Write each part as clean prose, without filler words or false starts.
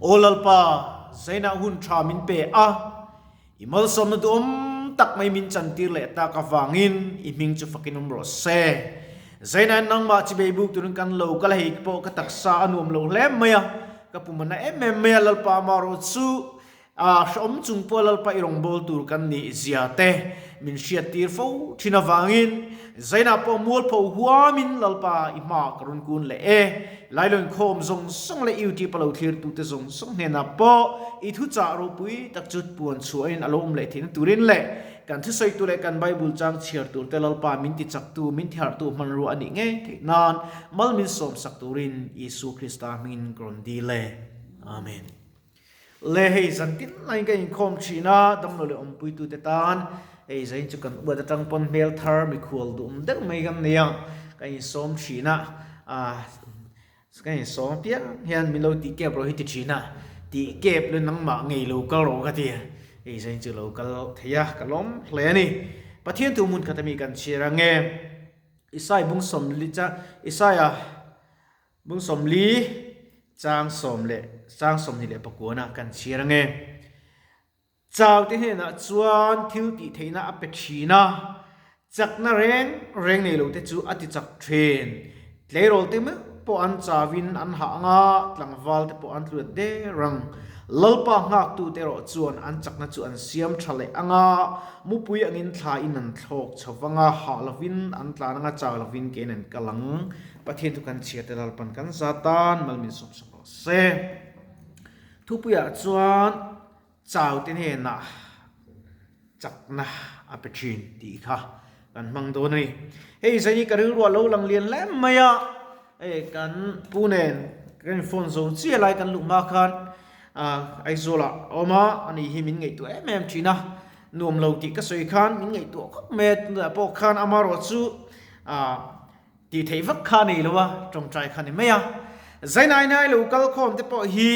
Aw Lalpa, zainah hun tha min pe a, i malsawmna duhawm tak mai min chantir leh tak avangin i hming chu fakin awm rawh se. Zainain nangmah chibei buk turin kan lo kal a, hei pawh ka taksa a nuam lo hle mai a, ka pum a na em em mai a, Lalpa amaherawh chu A hrehawm chung pawh Lalpa i rawngbâwl tûr kan nih zia te min hriattîr fo ṭhin avângin Zainah pawh mualpho huamin Lalpa i hmaah ka rawn kûn leh e. Lailaw inkhâwm zawng zawng leh YouTube a lo thlîrtute zawng zawng hnênah pawh i thuchah ropui tak chu puan chhuahin a lo awm leh theihna tûrin leh kan thusawitu leh kan Bible châng chhiar tûrte Lalpa min tichaktu, min tiharhtu hmanrua a nih ngei theih nân mal min sâwmsak tûrin Isua Krista hmingin ka rawn dîl e. Amen. Le hei zan tin laiin ka inkhawm thin a, damlo leh awmpuitute tan hei zain chu kan uat atang pawn hmel thar mikhual duhawm deuh mai kan nei a, ka insawm thin a, ah ka insawm apiang hian min lo tih kep rawh hi ti thin a, tih kep le nangmah ngei lo kal rawh ka ti a, hei zain chu lo kal thei a, ka lawm hle a ni. Pathian thu hmun khat ami kan chhiar ang e, Isai bung sawmli cha Isaia. Bung 40 chang sawm leh chang 29 a kan chhiar ange. Chau te hnenah chuan thil tih theihna a pe thin a, chakna reng reng nei lo te chu a ti chak thin. Tleirawl te meuh pawh an chauin an hah anga, tlangval te pawh an tluat der ang. Lalpa nghaktu te erawh chuan an chakna chu an siam tha leh anga, mupui angin thla in an thlawk chho vanga, hah lovin an tlan anga, chau lovin kein an kal ang. Pathian chu kan chhiar te Lalpan kan za tan mal min sawm sak rawh se. Thupuiah chuan chau te hnenah chakna a pe thin tih kha kan hmang dawn a ni. Hei zai hi ka rilru a lo lang lian hle mai a, hei kan pu nen kan in phone zo chiah lai kan luh hma khan Aizawl ah a awm a, ani hi min ngaihtuah em em thin a, nuam lo tih ka sawi khan min ngaihtuah khawp mai a, tunah pawh khan amaherawhchu Tih theih vak kha a nei lo a, tawngtai kha a ni mai a. Zainainai lo kal khawm te pawh hi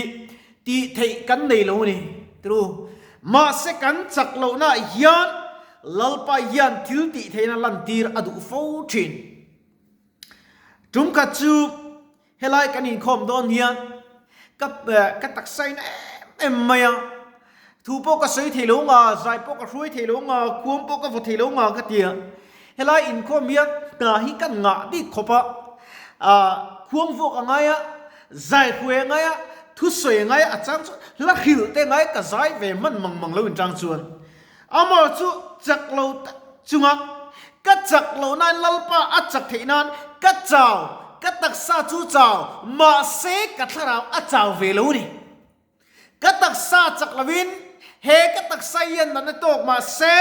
tih theih kan nei lo a ni, tru. Mahse kan chak lohnaah hian Lalpa hian thil tih theihna lantir a duh fo thin. Tum khat chu helai kan inkhawm dawn hian ka ka taksa in em em mai a, Thu pawh ka sawi thei lo nga, zai pawh ka hruai thei lo nga, khuam pawh ka vaw thei lo nga ka ti a. Helai inkhawm hian hna hi kan ngah bik khawp a, ah khuam vuak a ngai a, zai hruai a ngai a, thu sawi a ngai a, a chang chu hla hrilh te ngai ka zai ve hman mang mang lo inchang chuan. Amah chu chak lo tak chunga ka chak loh nan Lalpa a chak theih nan ka chau, ka taksa chu chau, mahse ka thlarau a chau ve lo a ni. Ka taksa chak lovin he ka taksa hian natna tawk mah se,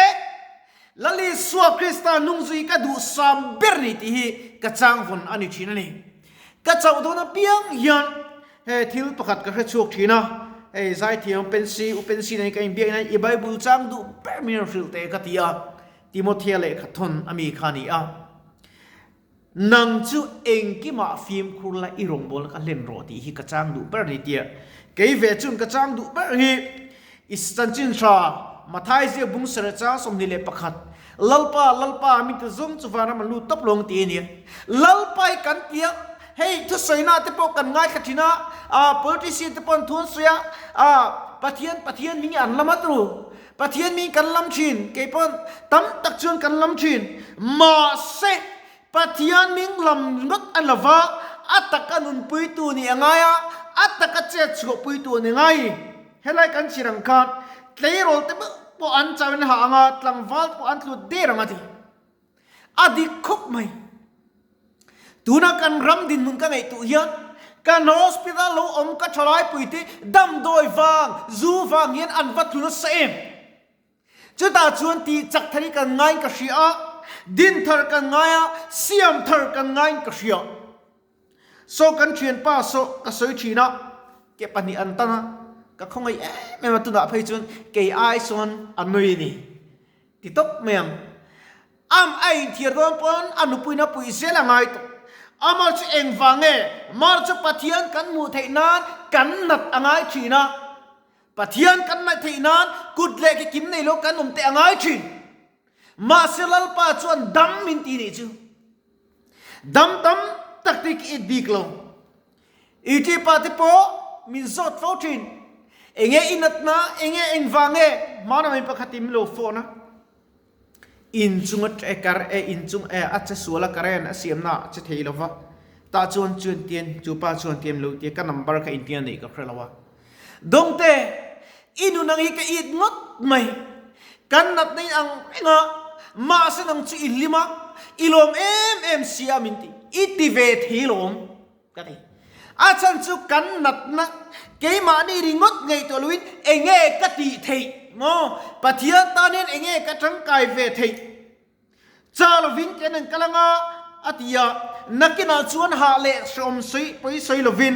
Lal Isua Krista hnungzui ka duhsam ber ni tih hi ka changvawn a ni thin a ni. Ka chauh dawn apiang hian he thil pakhat ka hre chhuak thin a, hei zaithiam Pensi, U Pensi nen ka inbiak hian i Bible chang duh ber min rawn hrilh teh ka ti a, Timothea lehkha thawn a mi kha a ni a. Nang chu engkimah fimkhur la i rawngbawlna ka hlen rawh tih hi ka chang duh ber ni tia kei ve chun ka chang duh ber hi i chanchin hra Mathai ziak bung sareh chang 21 Lalpa Lalpa min ti zawng chu vanram an lut tawp lo ang ti a nia Lalpa hi kan tia hei thusawi-na te pawh kan ngaithla thin a ah politician te pawh an thu an sawi a ah Pathian Pathian hming hi an lam a turu Pathian mi kan lam thin, kei pawn tam tak chuan kan lam thin. Mahse, Pathian ming lam ngawt a lova, a taka nunpuitu nih a ngai a, a taka chet chhuahpuitu a ni ngai. Helai kan chhir ang khan tleirawl te meuh pawh an chauhin a hah ang a, tlangval te pawh an tlut der ang a ti. A dik khawp mai. Tuna kan ram dinhmun ka ngaihtuh hian kan hospital lo awm ka thalai te damdawi vang, zu vang hian an va tlu nasa em? Chutah chuan tih chak thar hi kan ngaiin ka hria a, din thar kan ngai a, siam thar kan ngaiin ka hria. Saw kan thianpa saw ka sawi thin a, ke pahnih an tan a, ka khawngaih em em a tunah phei chuan kei ai sawn a nui a ni. Ti tawp mai ang. Am a inthiar dawn pawn a nupuiin a puih zel a ngai tawh. Amar chu engvang nge? Mar chu Pathian kan hmuh theih nan kan nat a ngai thin a. Pathian kan naih theih nan kut leh ke kim nei lo kan awm te a ngai thin. Mahse Lalpa chuan dam min ti nih chu. Dam tam tak te ki it bik lo. Iti pa te pawh. min zawt fo thin. Enge i natna, enge engvang nge? Hmana mai pakhat in lo phone a. In chunga e kar e in chung e a che sual a current a siamna a che thei lova. Tah chuan chuan tian chu pa chuan tiam lo tia ka number kha in tia neih ka hre lo a. Dawngte, i nun ang hi ka it ngawt mai. Kan natna in ang reng a, mahse nang chu i hlim a, i lawm em em si a min ti. I ti ve thei lawm ka ti. A chhan chu kan natna keimahni ringawt ngaihtuah loin enge ka tih theih maw? Pathian tan hian enge ka tangkai ve theih? Cha lovin ken an kal anga a ti a, nakinah chuan hah leh hreawm sawi pawi sawi lovin,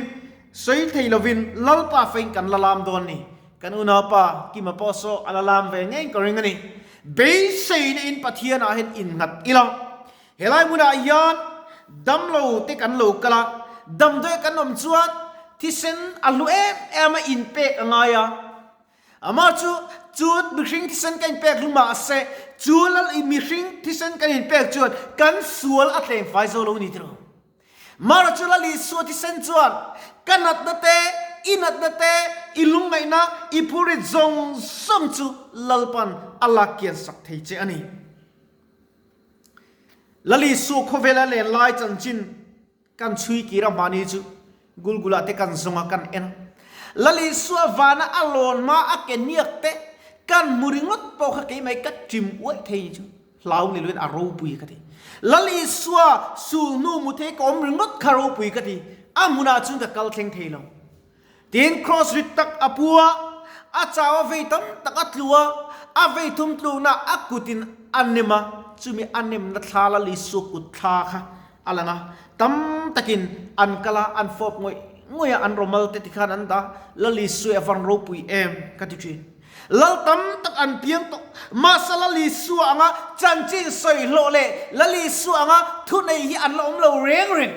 sawi thei lovin Lalpa fein kan la lam dawn ni. Kan unaupa Kima pawh saw a la lam ve ngei ka ring a ni. Beiseina in Pathianah hian innghat ila, helai hmunah hian damlo te kan lo kal a, damdawi kan awm chuan thisen a hlu em em a inpek a ngai a. Amah chu, chu mihring thisen kan inpek hlu mah se, chu lal i mihring thisen kan inpek chuan kan sual a tleng fai zo lo ni tiraw? Mara chu lal Isua thisen chuan ka natna te, i natna te, i lungngaihna, i phurit zawng zawng chu Lalpan a lak kian sak thei che a ni. Lal Isua khawvela len lai chanchin Kan chhui kir a hmani chu Gulgula te kan zawng a kan en a. Lal Isua vana a lawn hma a ke niak te kan hmu ringawt pawh kha keimah ka ṭim uaih thei ni chu hlau ni loin a ropui ka ti. Lal Isua sul hnu mu thei ka awm ringawt kha ropui ka ti. A hmunah chuan ka kal thleng thei lo. Tin cross rit tak a pu a, a chau a vei tam tak a tlu a, a vei thum tlukna a kutin a nem a, chumi a nemna thla Lal Isua kut thla kha a lang a, tam takin an kal a, an fawp ngawih ngawih a, an rawmal te tikhan an dah, Lal Isua a van ropui em ka ti thin. Lal tam tak an piang tawh, mahse Lal Isua anga chanchin sawi hlawh leh Lal Isua anga thunei hi an la awm lo reng reng.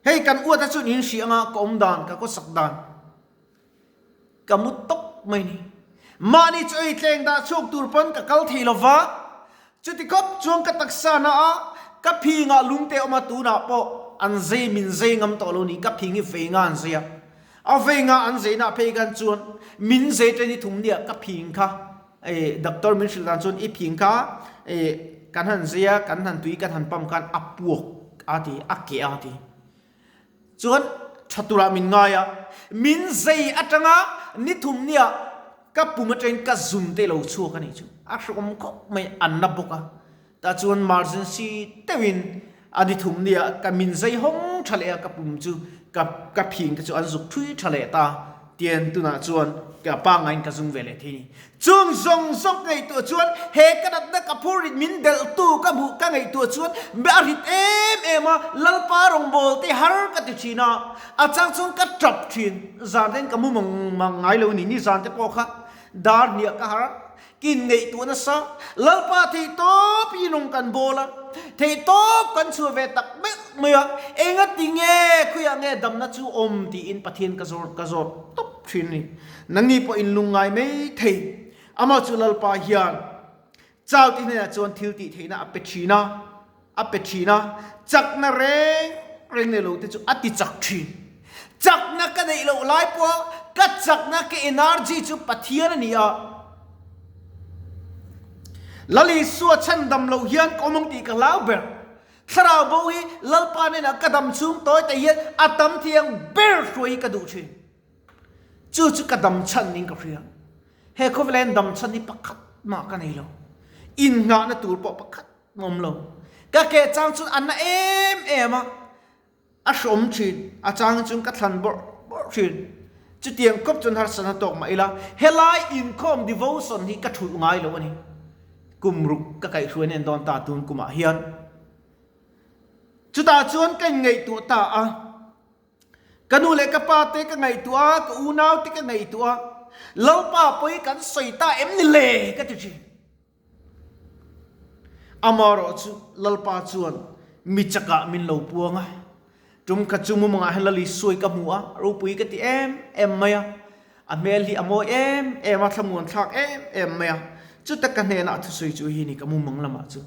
Hei kan uata chuan in hria anga ka awm dan, ka khawsak dan ka mu tawp mai ni. Mahni chu ei tleng dah chhuak tur pawn ka kal thei lo va, chuti khawp chuan ka taksa na a, ka phingah lungte awm a tunah pawh an zei min zei ngam tawh lo ni, ka phing hi vei nga an zei a, a vei nga an zei nah phei khan chuan min zei ṭan i thum nia ka phing kha E doctor min hrilh dan chuan i phing kha e kan han zai a, kan han tui kan han pump khan a puak a ti, a keh a ti. Chuan tha turah min ngai a, min zai atanga ni thum nia ka pum atangin ka zun te lo chhuak a nih chu. A hrehawm khawp mai, an na bawk a. Tah chuan emergency deuhin a ni thum nia ka min zai hawng tha leh a, ka pum chu ka ka phing te chu an zuk thui tha leh ta tian tunah chuan ka pangaiin ka zung ve leh thei ni. Chung zawng zawng ka ngaihtuah chuan he ka natna ka phur rit min delhtu ka hmuh ka ngaihtuah chuan a rit em em a, Lalpa rawngbâwl te har ka ti thin a, a chang chuan ka tap thin, zan te in ka mu mang mang ngai lo ni, nizan te pawh kha dar hniah ka har a, Kin ngaihtuah nasa, Lalpa theihtawp i nung kan bawl a, theihtawp kan chhuah ve tak meuh mai a, engati nge khawiah nge damna chu awm tiin Pathian ka zawr ka zawt tawp thin a ni. Nangni pawh in lungngai mai thei. Amah chu Lalpa hian chau ti hnenah chuan thil tih theihna a pe thin a, a pe thin a, chakna reng reng nei lo te chu a ti chak thin. Chakna ka neih loh lai pawh ka chakna ka energy chu Pathian a ni a. Lal Isua chhandam loh hian ka awm ang tih ka hlau ber. Thlarau bo hi Lalpa hnenah ka dam chhung tawi te hian a tam thiang ber hruai hi ka duh thin. Chu chu ka dam chhan niin ka hria. He khawvela hian dam chhan hi pakhat mah ka nei lo. Innghahna tur pawh pakhat Ngawm lo. Ka ke chang chuan a na em em a, a hrawm thin, a chang chuan ka thlan bawrh bawrh thin. Chutiang khawp chuan harsatna tawk mah ila, helai inkhawm devotion hi ka thulh ngai lo a ni. Kum ruk ka kaihhruai nen dawn ta tun kumah hian. Chutah chuan ka inngaihtuah ta a, ka nu leh ka pa te ka ngaihtuah a, ka unau te ka ngaihtuah a, Lalpa pawi kan sawi ta em ni le ka ti thin. Amaherawh chu Lalpa chuan mi chakah min lo puang a, tum khat chu mumangah hian Lali sawi ka hmu a, ropui ka ti em em mai a, a hmel hi a mawi em em a, thlamuan thlak em em mai a, chuta ka hnenah thusawi chu hi ni ka mumang lamah chu.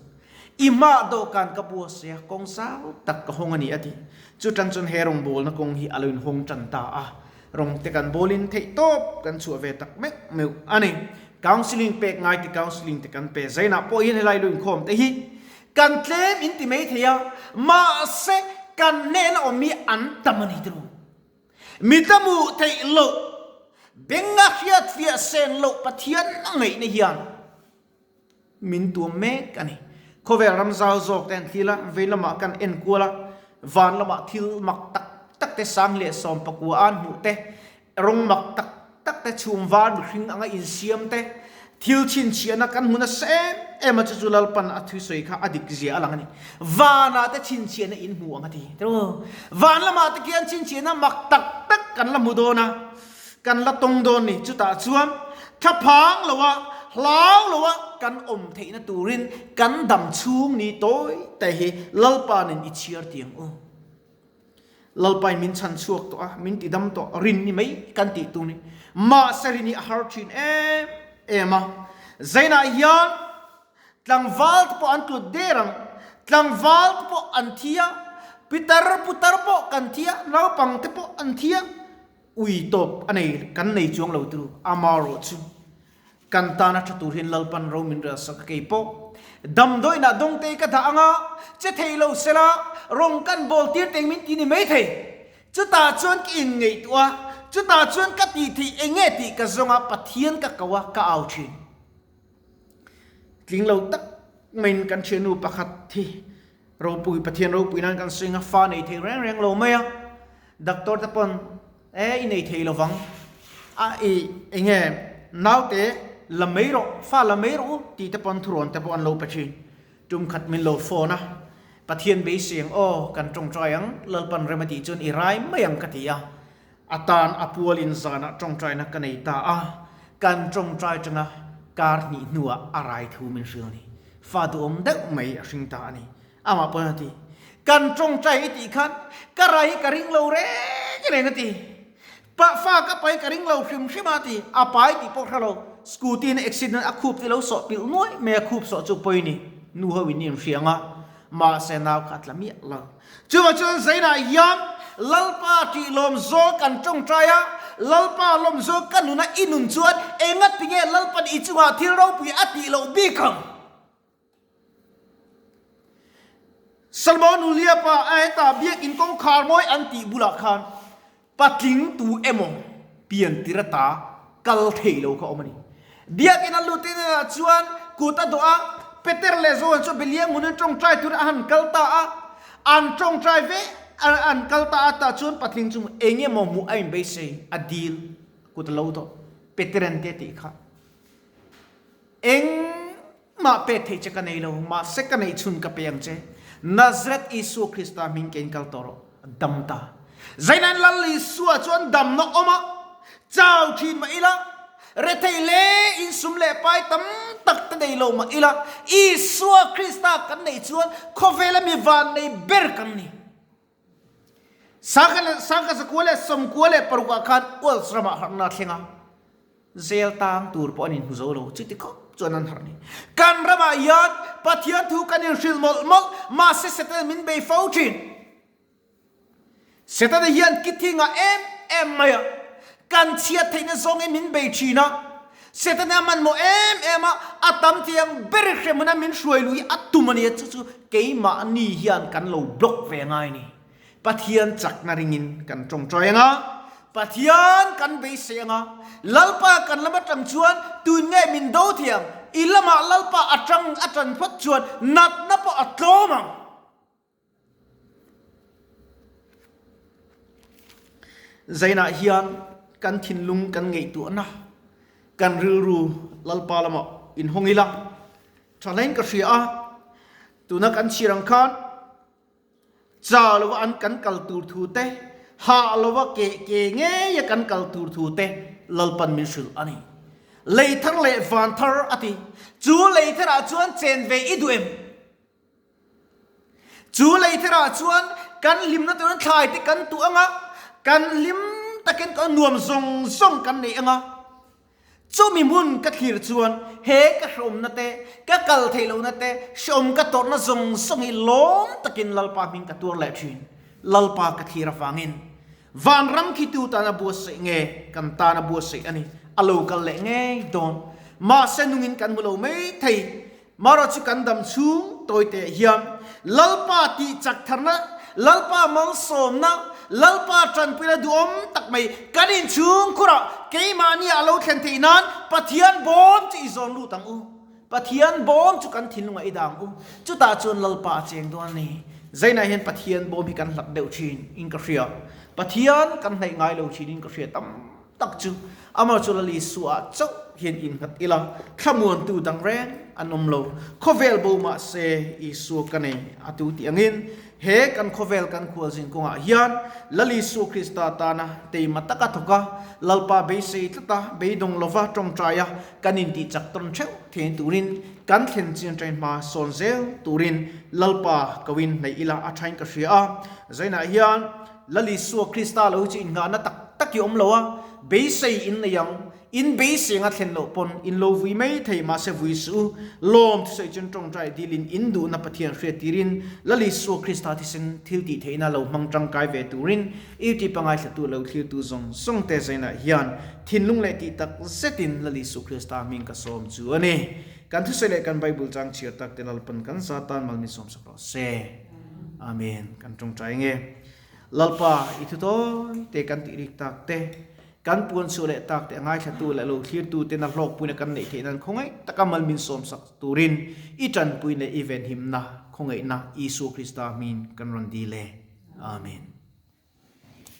I hmaah dawhkan ka buasaih a, kawng zau tak ka hawng a ni a ti. Chutang chuan he rawngbawlna kawng hi a lo inhawng tan ta a, rawng te kan bawlin theih tawp kan chhuah ve tak meuh meuh a ni. Counselling pek ngai te counselling te kan pe zainah pawh hian helai lo inkhawm te hi kan tlem in ti mai thei a, mahse kan hnehna awm hi an tam a ni tiraw. Mi ta hmuh theih loh, benga hriatfiah sen loh Pathian a ngaihna hian min tuam mek a ni. Khawvel ram zau zawk te an thil a, vei lamah kan en kual a, van lamah thil mak tak tak te sang leh sawm pakua an hmuh te, rawng mak tak tak te chhum var mihring anga insiam te, thil chhinchhiahna kan hmu nasa em em a, chu chu Lalpan a thusawi kha a dik zia a lang a ni. Vanah te chhinchhiahna in hmu ang a ti. Van lamah te khian chhinchhiahna mak tak tak kan la hmu dawn a, kan la tawng dawn ni. Chutah chuan thlaphang loa, hlau loa kan awm theihna turin kan dam chhung ni tawi te hi Lalpanin i chhiar tiang u. Lalpain min chhan chhuak tawh a, min ti dam tawh, rin ni mai kan tih tur ni. Mahse rin hi a har thin em em a. Zainah hian tlangval te pawh an tlut der ang, tlangval te pawh an thi a, pitar putar pawh kan thi a, naupang te pawh an thi a, ui tawp a nei kan nei chuang lo turu, amarawh chu. Kan tana tha tur hian Lalpan ro min rel sak a kei pawh damdawiinah dawngte ka dah anga che thei lo sela rawng kan bawl tir teng min ti ni mai thei. Chutah chuan ka inngaihtuah a, chutah chuan ka tih theih eng nge tih ka zawng a, Pathian ka ko a, ka au thin. Tling lo tak maiin kan thiannu pakhat hi ropui Pathian ropui nan kan sawi anga fa nei thei reng reng lo mai a, doctor te pawn E i nei thei lovang a i enge naute la mai rawh fa la mai rawh u tih te pawn thurawn te pawh an lo pe thin. Tum khat min lo phone a, Pathian beiseng aw kan tawngtai ang Lalpan rem a tih chuan i rai mai ang ka ti a, a tan a pualin zanah tawngtaina ka nei ta a, kan tawngtai tanga kar hnih hnuah a rai thu min hrilh a ni. Fa duhawm deuh mai a hring ta a ni. Amah pawn a ti, Kan tawngtai i tih khan ka rai hi ka ring lo reng reng a ti. Pa fa ka pai ka ring lo hrim hrim a ti. A pai tih pawh hre lo, scooty in accident a khup te lo sawh pilh nuai mai a, khup sawh chu pawi ni, nu ho in in hria ang a, mahse nau kha a tla miah lo. Chuvang chuan Zainah hian Lalpa tih lawm zawl kan tawngtai a, Lalpa lawm zawl ka nuna i nun chuan engatinge Lalpan i chungah thil ropui a tih loh bik ang? Salmon Uliapa a heta biakin kawngkhar mawi an tih bulah khan patling tu emaw pian tir ata kal thei lo kha awm a ni. Biakin a lut inah chuan kut a dawh a, Peter leh Johan chu Beliang hmunin tawngtai turin a han kal ta a, an tawngtai ve an kal ta a tah chuan patling chu eng emaw hmuh a inbeisei a dil kut a lo dawh Peter an te tih kha. Engmah pek theih che ka nei lo, mahse ka neih chhun ka pe ang che. Nazareth Isua Krista hming kein kal tawh rawh, dam ta. Zainan Lal Isua chuan damna awm a, chau thin mah ila, rethei hle insum leh pai tam tak te nei lo mah ila, Isua Krista kan neih chuan khawvela mi vannei ber kan ni. Sangha zakua leh sawmkua leh parukah khan Wales ramah harhna a thleng a, zel tang tur pawh an inhmu zo lo, chuti khawp chuan an harh a ni. Kan ramah hian Pathian thu kan inhrilh mawlh mawlh, mahse Setana min bei fo thin. Setana hian ki thingah em em mai a, kan chhiat theihna zawngin min bei thin a, Setana a hmanhmawh em em a, a tam thei ang ber hremhmun a min hruai lui a tum a nia, chu chu keimahni hian kan lo block ve ngai a ni. Pathian chakna ringin kan tawngtai ang a, Pathian kan beisei ang a, Lalpa kan lam atang chuan tun nge min do thei ang, i lamah Lalpa atang a tan phawt chuan natna pawh a tlawm ang. Zainah hian kan thinlung kan ngaihtuahna, kan rilru Lalpa lamah inhawng ila tha hlein ka hria a, tuna kan chhir ang khan cha lova an kan kal tur thu te, hah lova ke ke ngeia kan kal tur thu te Lalpan min hrilh a ni. Lei thar leh van thar a ti. Chu lei tharah chuan chen ve i duh em? Chu lei therah chuan kan hlimna turin thlai te kan tuah ang a, kan hlim takin kan nuam zawng zawng kan nei ang a. Chumi hmun ka thlir chuan he ka hreawmna te, ka kal theih lohna te, hreawm ka tawrhna zawng zawng hi lawm takin Lalpa hming ka tuar leh thin. Lalpa ka thlir avangin vanram khitu tana buatsaih nge kan tana buatsaih a ni, a lo kal leh ngei dawn. Mahse nungin kan hmu lo mai thei. Marawh chu kan dam chhung tawi teh hian Lalpa tih chak tharna, Lalpa malsawmna, Lalpa tanpuina duhawm tak mai kan inchhung khurah keimahni a lo thlen theih nan Pathian bawm chu i zawn lut ang u. Pathian bawm chu kan thinlungah i dah ang u. Chutah chuan Lalpa a cheng dawn a ni. Zainah hian Pathian bawm hi kan hlat deuh thin in ka hria. Pathian kan hnaih ngai lo thin in ka hria tam tak chu amah chu Lal Isua chauh hian innghat ila, thlamuantu dang reng an awm lo. Khawvel bo mah se Isua ka nei a tu tih angin he kan khawvel kan khualzin kawngah hian Lal Isua Krista tana teima taka thawk a, Lalpa beisei tlata beidawng lova tawngtaia kan intihchak tawn theuh thein turin kan thlen chian tain hma sawn zel turin Lalpa koin hnaih ila a thain ka hria a. Zainah hian Lal Isua Krista lo hi chu innghahna tak tak i awm lo a, beisei in nei ang, in beisei anga thlen loh pawn in lo vui mai thei, mahse vui suh u, lawm thusawi chuan tawngtai dilin in duhna Pathian hriat tirin Lal Isua Krista thisen thil tih theihna lo hmang tangkai ve turin YouTube a ngaithlatu lo thlirtu zawng zawng te zainah hian thinlung leh tih tak zetin Lal Isua Krista hming ka sawm chu a ni. Kan thusawi leh kan Bible chang chhiar tak te Lalpan kan zatan mal min sawmsak rawh se. Amen. Kan tawngtai nge. Lalpa, i thu tawi te kan tih rik tak te, kan puan chhuah leh tak te a ngaithlatu leh lo thlirtu ten a hlawkpuina kan neih theih nan khawngaih taka mal min sawmsak turin i tanpuina i venhimna khawngaihna Isua Krista hmingin kan rawn dil e. Amen.